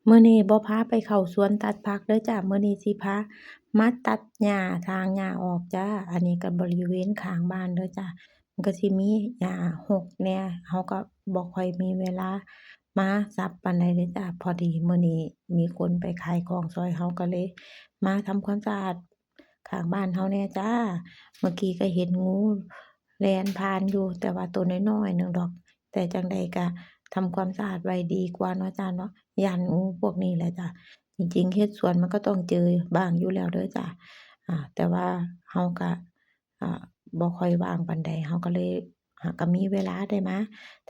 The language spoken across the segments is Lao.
ມື້ນີ້ບໍ່ພາໄປເຂົ້າສວນຕັດຜັກເດີຈ້າ, ມື້ນີ້ຊິພາມາຕັດຫຍ້າ ຖາງຫຍ້າອອກຈ້າ. ອັນນີ້ກໍບໍລິເວນຂ້າງບ້ານເດີຈ້າ, ມັນກໍຊິມີຫຍ້າຮົກແດ່, ເຮົາກໍບໍ່ຄ່ອຍມີເວລາມາສັບປານໃດເດີຈ້າ. ພໍດີມື້ນີ້ມີຄົນໄປຂາຍຂອງຊ່ອຍເຮົາ ກໍເລີຍມາທຳຄວາມສະອາດ ຂ້າງບ້ານເຮົາແດ່ຈ້າ. ເມື່ອກີ້ກໍເຫັນງູແລ່ນຜ່ານຢູ່, ແຕ່ວ່າໂຕນ້ອຍໆໜຶ່ງດອກ, ແຕ່ຈັ່ງໃດກໍທຳຄວາມສະອາດໄວ້ດີກວ່າເນາະຈ້າເນາະ, ຢ້ານງູພວກນີ້ແຫຼະຈ້າ. ຈິງໆເຮັດສວນມັນກໍຕ້ອງເຈີບ້າງຢູ່ແລ້ວເດີຈ້າ, ອາ ແຕ່ວ່າເຮົາກໍ ອາ ບໍ່ຄ່ອຍວ່າງປານໃດ, ເຮົາກໍເລີຍ ຫາກໍມີເວລາໄດ້ມາ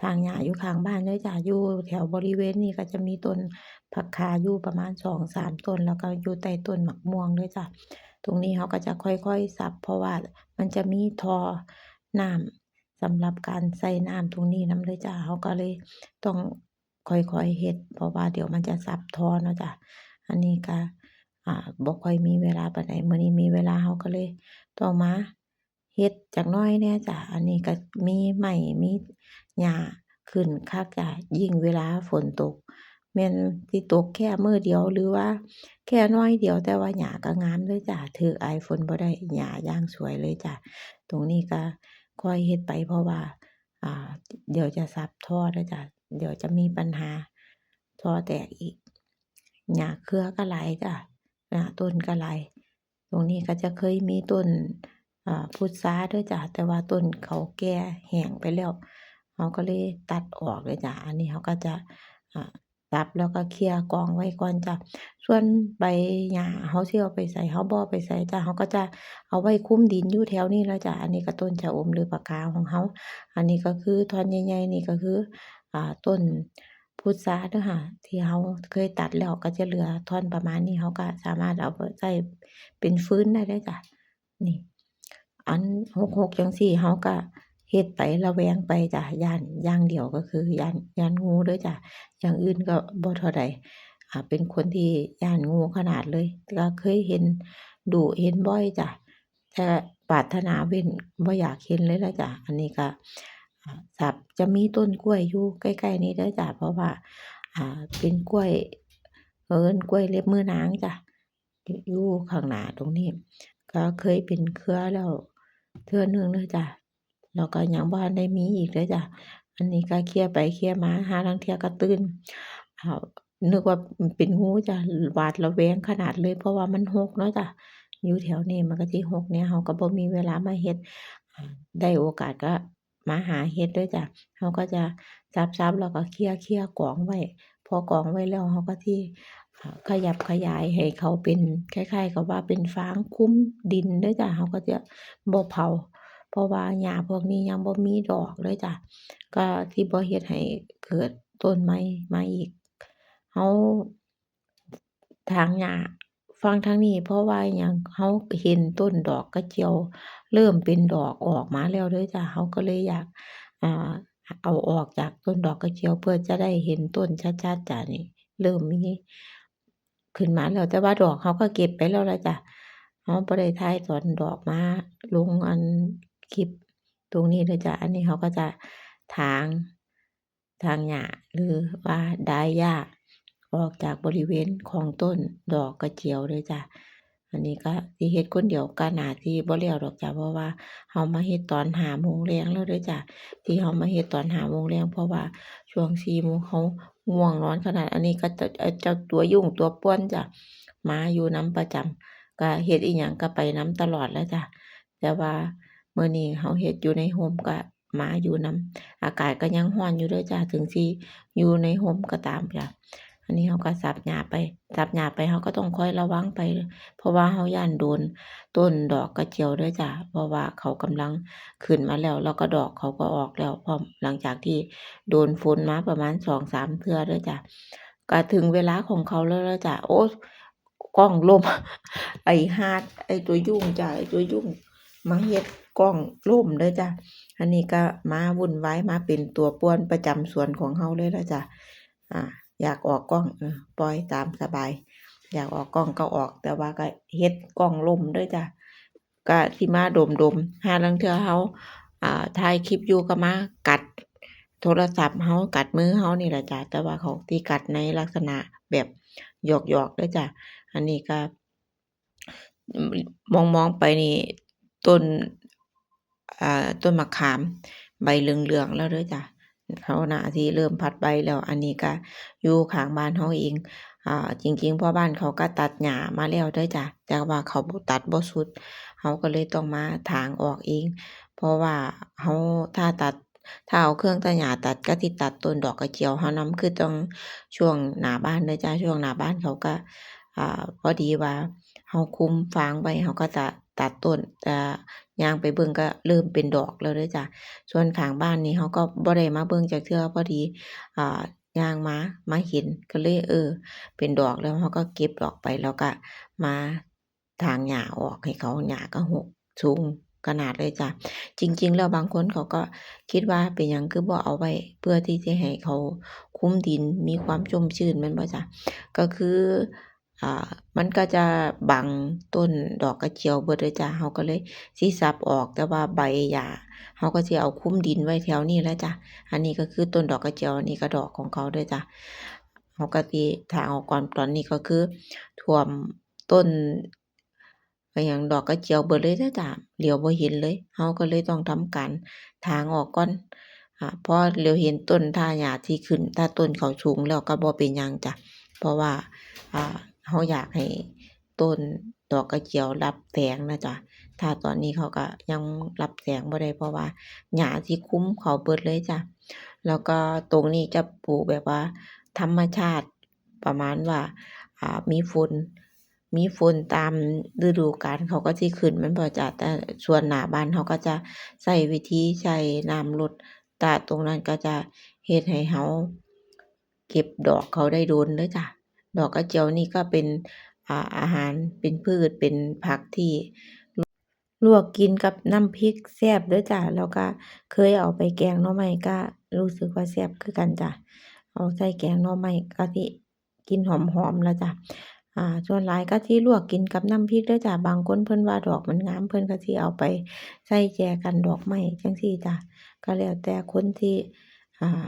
ຖາງຫຍ້າຢູ່ຂ້າງບ້ານເດີຈ້າ. ຢູ່ແຖວບໍລິເວນນີ້ກໍຈະມີຕົ້ນຜັກຄາຢູ່ປະມານສອງສາມຕົ້ນ, ແລ້ວກໍຢູ່ໃຕ້ຕົ້ນໝາກມ່ວງເດີຈ້າ. ຕົງນີ້ເຮົາກໍຈະຄ່ອຍໆສັບ ເພາະວ່າມັນຈະມີທໍ່ນ້ຳສຳລັບການໃສ່ນ້ຳຕົງນີ້ນຳເດີຈ້າ. ເຮົາກໍເລີຍຕ້ອງຄ່ອຍໆເຮັດ ເພາະວ່າດຽວມັນຈະສັບທໍ່ເນາະຈ້າ. ອັນນີ້ກໍ ອາ ບໍ່ຄ່ອຍມີເວລາປານໃດ, ມື້ນີ້ມີເວລາເຮົາກໍເລີຍຕ້ອງມາ ເຮັດຈັກໜ້ອຍແດ່ຈ້າ. ອັນນີ້ກໍມີໄມ້ ມີຫຍ້າຂຶ້ນຄັກຈ້າ, ຍິ່ງເວລາຝົນຕົກ, ແມ່ນຊິຕົກແຄ່ມື້ດຽວ ຫຼືວ່າແຄ່ໜ້ອຍດຽວ, ແຕ່ວ່າຫຍ້າກໍງາມເດີຈ້າ. ຖືກອາຍຝົນບໍ່ໄດ້, ຫຍ້າຢ່າງສວຍເລີຍຈ້າ. ຕົງນີ້ກໍຄ່ອຍເຮັດໄປ ເພາະວ່າ ອາ ດຽວຈະສັບທໍ່ເດີຈ້າ, ດຽວຈະມີບັນຫາທໍ່ແຕກອີກ. ຫຍ້າເຄືອກໍຫຼາຍຈ້າ, ຫຍ້າຕົ້ນກໍຫຼາຍ. ຕົງນີ້ກໍຈະເຄີຍມີຕົ້ນ ອາ ພຸດຊາເດີຈ້າ, ແຕ່ວ່າຕົ້ນເຂົາແກ່ແຫ້ງໄປແລ້ວ, ເຮົາກໍເລີຍຕັດອອກເດີຈ້າ. ອັນນີ້ເຮົາກໍຈະ ອາ ຕັດແລ້ວກໍເຄຍກອງໄວ້ກ່ອນຈ້າ. ສ່ວນໃບຫຍ້າເຮົາຊິເອົາໄປໃສ ເຮົາບໍ່ເອົາໄປໃສຈ້າ, ເຮົາກໍຈະເອົາໄວ້ຄຸມດິນຢູ່ແຖວນີ້ແຫຼະຈ້າ. ອັນນີ້ກໍຕົ້ນຊະອົມ ຫຼື ຜັກຄາຂອງເຮົາ. ອັນນີ້ກໍຄືທ່ອນໃຫຍ່ໆນີ້ກໍຄື ອາ ຕົ້ນພຸດຊາເດີຄ່າ ທີ່ເຮົາເຄີຍຕັດແລ້ວ ກໍຈະເຫຼືອທ່ອນປະມານນີ້, ເຮົາກໍສາມາດເອົາໄປໃຊ້ເປັນຟືນໄດ້ເດີຈ້າ. ນີ້ ອັນຫົກຫົກຈັ່ງຊີ້ ເຮົາກໍເຮັດໄປລະແວງໄປຈ້າ, ຢ້ານຢ່າງດຽວກໍຄືຢ້ານ ຢ້ານງູເດີຈ້າ, ຢ່າງອື່ນກໍບໍ່ເທົ່າໃດ. ອາ ເປັນຄົນທີ່ຢ້ານງູຂະໜາດເລີຍ, ກໍເຄີຍເຫັນດຸເຫັນບ່ອຍຈ້າ, ແຕ່ປາດຖະໜາເວັ້ນ ບໍ່ຢາກເຫັນເລີຍລະຈ້າ. ອັນນີ້ກໍ ອາ ສັບ ຈະມີຕົ້ນກ້ວຍຢູ່ໃກ້ໆນີ້ເດີຈ້າ, ເພາະວ່າ ອາ ເປັນກ້ວຍ ເອີ້ນກ້ວຍເລັບມືນາງຈ້າ. ຢູ່ ຢູ່ຂ້າງໜ້າຕົງນີ້ ກໍເຄີຍເປັນເຄືອແລ້ວເທື່ອໜຶ່ງເດີຈ້າ, ແລ້ວກໍຍັງບໍ່ທັນໄດ້ມີອີກເດີຈ້າ. ອັນນີ້ກໍເຄຍໄປເຄຍມາ ຫາລາງເທື່ອກໍຕື່ນ ເອົາ ນຶກວ່າເປັນງູຈ້າ, ຫວາດລະແວງຂະໜາດເລີຍ ເພາະວ່າມັນຮົກເນາະຈ້າ. ຢູ່ແຖວນີ້ມັນກໍຊິຮົກແດ່, ເຮົາກໍບໍ່ມີເວລາມາເຮັດ, ໄດ້ໂອກາດກໍ ມາຫາເຮັດເດີຈ້າ. ເຮົາກໍຈະສັບໆ ແລ້ວກໍເຄຍໆກອງໄວ້, ພໍກອງໄວ້ແລ້ວ ເຮົາກໍຊິ ອາ ຂະຫຍັບຂະຫຍາຍໃຫ້ເຂົາເປັນ ຄ້າຍໆກັບວ່າເປັນຟາງຄຸມດິນເດີຈ້າ. ເຮົາກໍຈະບໍ່ເຜົາ ເພາະວ່າຫຍ້າພວກນີ້ຍັງບໍ່ມີດອກເດີຈ້າ, ກໍຊິບໍ່ເຮັດໃຫ້ເກີດຕົ້ນໃໝ່ມາອີກ. ເຮົາ ຖາງຫຍ້າຝັ່ງທາງນີ້ ເພາະວ່າຫຍັງ ເຮົາເຫັນຕົ້ນດອກກະຈຽວເລີ່ມເປັນດອກອອກມາແລ້ວເດີຈ້າ, ເຮົາກໍເລີຍຢາກ ອາ ເອົາອອກຈາກຕົ້ນດອກກະຈຽວ ເພື່ອຈະໄດ້ເຫັນຕົ້ນຊັດໆ ຈ້າ. ນີ້ເລີ່ມມີຂຶ້ນມາແລ້ວ, ແຕ່ວ່າດອກເຮົາກໍເກັບໄປແລ້ວລະຈ້າ. ເຮົາບໍ່ໄດ້ຖ່າຍຕອນດອກມາລົງອັນຄລິບຕົງນີ້ເດີຈ້າ. ອັນນີ້ເຮົາກໍຈະຖາງ ຖາງຫຍ້າ ຫຼືວ່າດາຍຫຍ້າອອກຈາກບໍລິເວນຂອງຕົ້ນດອກກະຈຽວເດີຈ້າ. ອັນນີ້ກໍຊິເຮັດຄົນດຽວ ກໍໜ້າຊິບໍ່ແລ້ວດອກຈ້າ, ເພາະວ່າເຮົາມາເຮັດຕອນຫ້າໂມງແລງແລ້ວເດີຈ້າ. ທີ່ເຮົາມາເຮັດຕອນຫ້າໂມງແລງ ເພາະວ່າຊ່ວງສີ່ໂມງເຮົາງ່ວງນອນຂະໜາດ. ອັນນີ້ກໍຈະ ເຈົ້າຕົວຍຸງຕົວປ່ວນຈ້າ ມາຢູ່ນຳປະຈຳ, ກໍເຮັດອີ່ຫຍັງກໍໄປນຳຕະຫຼອດແຫຼະຈ້າ. ແຕ່ວ່າມື້ນີ້ເຮົາເຮັດຢູ່ໃນຮົ່ມ ກໍ ມາຢູ່ນຳ, ອາກາດກໍຍັງຮ້ອນຢູ່ເດີຈ້າ, ເຖິງຊິຢູ່ໃນຮົ່ມກໍຕາມຈ້າ. ອັນນີ້ເຮົາກໍສັບຫຍ້າໄປ, ສັບຫຍ້າໄປ ເຮົາກໍຕ້ອງຄອຍລະວັງໄປ ເພາະວ່າເຮົາຢ້ານໂດນຕົ້ນດອກກະຈຽວເດີຈ້າ, ເພາະວ່າເຂົາກຳລັງຂຶ້ນມາແລ້ວ, ແລ້ວກໍດອກເຂົາກໍອອກແລ້ວພ້ອມ, ຫຼັງຈາກທີ່ໂດນຝົນມາປະມານສອງສາມເທື່ອເດີຈ້າ. ກໍເຖິງເວລາຂອງເຂົາແລ້ວລະຈ້າ. ໂອ້ ກ້ອງລົ້ມ ໄອ້ຫາດ ໄອ້ຕົວຍຸງຈ້າ ໄອ້ຕົວຍຸງມາເຮັດກ້ອງລົ້ມເດີຈ້າ. ອັນນີ້ກໍມາວຸ່ນວາຍ ມາເປັນຕົວປ່ວນປະຈຳສວນຂອງເຮົາເລີຍລະຈ້າ. ອາ ຢາກອອກກ້ອງ ເອີ ປ່ອຍຕາມສະບາຍ, ຢາກອອກກ້ອງກໍອອກ, ແຕ່ວ່າກໍເຮັດກ້ອງລົ້ມເດີຈ້າ. ກະຊິມາດົມໆ ຫາລາງເທື່ອເຮົາ ອາ ຖ່າຍຄລິບຢູ່ກໍມາກັດ ໂທລະສັບເຮົາ ກັດມືເຮົານີ້ແຫຼະຈ້າ, ແຕ່ວ່າເຂົາຊິກັດໃນລັກສະນະແບບຫຍອກໆເດີຈ້າ. ອັນນີ້ກໍ ມອງໆໄປນີ້ຕົ້ນ ອ່າ ຕົ້ນໝາກຂາມໃບເຫຼືອງໆແລ້ວເດີຈ້າ, ເຂົາໜ້າຊິເລີ່ມພັດໃບແລ້ວ. ອັນນີ້ກະຢູ່ຂ້າງບ້ານເຮົາເອງ. ອ່າ ຈິງໆພໍ່ບ້ານເຂົາກະຕັດຫຍ້າມາແລ້ວເດີຈ້າ, ແຕ່ວ່າເຂົາບໍ່ຕັດບໍ່ສຸດ, ເຮົາກໍເລີຍຕ້ອງມາຖາງອອກເອງ. ເພາະວ່າເຮົາ ຖ້າຕັດ ຖ້າເອົາເຄື່ອງຕັດຫຍ້າຕັດ ກໍຊິຕັດຕົ້ນດອກກະຈຽວເຮົານຳ ຄືຕ້ອງຊ່ວງໜ້າບ້ານເດີຈ້າ. ຊ່ວງໜ້າບ້ານເຂົາກໍ ອ່າ ພໍດີວ່າເຮົາຄຸມຟາງໄວ້ ເຮົາກໍຈະຕັດຕົ້ນ ອ່າ ຍ່າງໄປເບິ່ງກໍເລີ່ມເປັນດອກແລ້ວເດີຈ້າ. ສ່ວນຂ້າງບ້ານນີ້ເຮົາກໍບໍ່ໄດ້ມາເບິ່ງຈັກເທື່ອ, ພໍດີ ອ່າ ຍ່າງມາ ມາເຫັນ ກໍເລີຍ ເອີ ເປັນດອກແລ້ວ ເຮົາກໍເກັບດອກໄປ ແລ້ວກໍມາ ຖາງຫຍ້າອອກໃຫ້ເຂົາ, ຫຍ້າກໍຫົກສູງຂະໜາດເລີຍຈ້າ. ຈິງໆແລ້ວບາງຄົນເຂົາກໍຄິດວ່າເປັນຫຍັງຄືບໍ່ເອົາໄວ້ ເພື່ອທີ່ຈະໃຫ້ເຂົາຄຸມດິນ ມີຄວາມຊຸ່ມຊື່ນແມ່ນບໍ່ຈ້າ? ກໍຄື ອ່າ ມັນກໍຈະບັງຕົ້ນດອກກະຈຽວເບິດເລີຍຈ້າ. ເຮົາກໍເລີຍຊິສັບອອກ, ແຕ່ວ່າໃບຫຍ້າເຮົາກໍຊິເອົາຄຸມດິນໄວ້ແຖວນີ້ແຫຼະຈ້າ. ອັນນີ້ກໍຄືຕົ້ນດອກກະຈຽວ, ອັນນີ້ກໍດອກຂອງເຂົາເດີຈ້າ. ເຮົາກໍຊິຖາງອອກກ່ອນ. ຕອນນີ້ກໍຄືຖ້ວມຕົ້ນ ອີຫຍັງ ດອກກະຈຽວເບິດເລີຍເດີຈ້າ, ຫຼຽວບໍ່ເຫັນເລີຍ. ເຮົາກໍເລີຍຕ້ອງທຳການຖາງອອກກ່ອນ. ອາ ພໍຫຼຽວເຫັນຕົ້ນ ຖ້າຫຍ້າທີ່ຂຶ້ນ ຖ້າຕົ້ນເຂົາສູງແລ້ວກໍບໍ່ເປັນຫຍັງຈ້າ, ເພາະວ່າ ອາ ເຮົາຢາກໃຫ້ຕົ້ນດອກກະຈຽວຮັບແສງນະຈ້າ. ຖ້າຕອນນີ້ເຂົາກໍຍັງຮັບແສງບໍ່ໄດ້ ເພາະວ່າຫຍ້າຊິຄຸມເຂົາເບິດເລີຍຈ້າ. ແລ້ວກໍຕົງນີ້ຈະປູກແບບວ່າທຳມະຊາດ ປະມານວ່າ ອາ ມີຝົນ ມີຝົນຕາມລະດູການເຂົາກໍຊິຂຶ້ນແມ່ນບໍ່ຈ້າ. ແຕ່ສ່ວນໜ້າບ້ານເຮົາກໍຈະໃຊ້ວິທີໃຊ້ນ້ຳລົດ, ແຕ່ຕົງນັ້ນກໍຈະເຮັດໃຫ້ເຮົາເກັບດອກເຂົາໄດ້ດົນເດີຈ້າ. ດອກກະຈຽວນີ້ກໍເປັນ ອາ ອາຫານ ເປັນພືດ ເປັນຜັກທີ່ ລວກກິນກັບນ້ຳພິກແຊບເດີຈ້າ. ແລ້ວກະເຄີຍເອົາໄປແກງໜໍ່ໄມ້ ກະຮູ້ສຶກວ່າແຊບຄືກັນຈ້າ. ເອົາໃສ່ແກງໜໍ່ໄມ້ກະຊິກິ່ນຫອມໆລະຈ້າ. ອາ ສ່ວນຫຼາຍກະຊິລວກກິນກັບນ້ຳພິກເດີຈ້າ. ບາງຄົນເພິ່ນວ່າດອກມັນງາມ ເພິ່ນກະຊິເອົາໄປໃສ່ແຈກັນດອກໄມ້ຈັ່ງຊີ້ຈ້າ. ກະແລ້ວແຕ່ຄົນທີ່ ອາ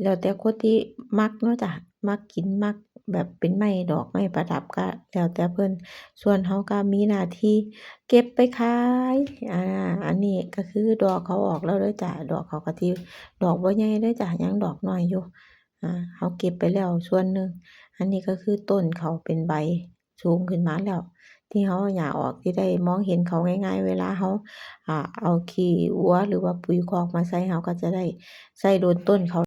ແລ້ວແຕ່ຄົນທີ່ມັກເນາະຈ້າ, ມັກກິນ ມັກແບບເປັນໄມ້ດອກໄມ້ປະດັບ ກະແລ້ວແຕ່ເພິ່ນ. ສ່ວນເຮົາກະມີໜ້າທີ່ເກັບໄປຂາຍ. ອາ ອັນນີ້ກະຄືດອກເຂົາອອກແລ້ວເດີຈ້າ. ດອກເຂົາກະຊິ ດອກບໍ່ໃຫຍ່ເດີຈ້າ, ຍັງດອກນ້ອຍຢູ່. ອາ ເຮົາເກັບໄປແລ້ວສ່ວນໜຶ່ງ. ອັນນີ້ກະຄືຕົ້ນເຂົາເປັນໃບ ສູງຂຶ້ນມາແລ້ວ ທີ່ເຮົາເອົາຫຍ້າອອກ ທີ່ໄດ້ມອງເຫັນເຂົາງ່າຍໆ ເວລາເຮົາ ອາ ເອົາຂີ້ວັວ ຫຼືວ່າປຸ໋ຍຄອກມາໃສ່ ເຮົາກໍຈະໄດ້ໃສ່ໂດນຕົ້ນເຂົາ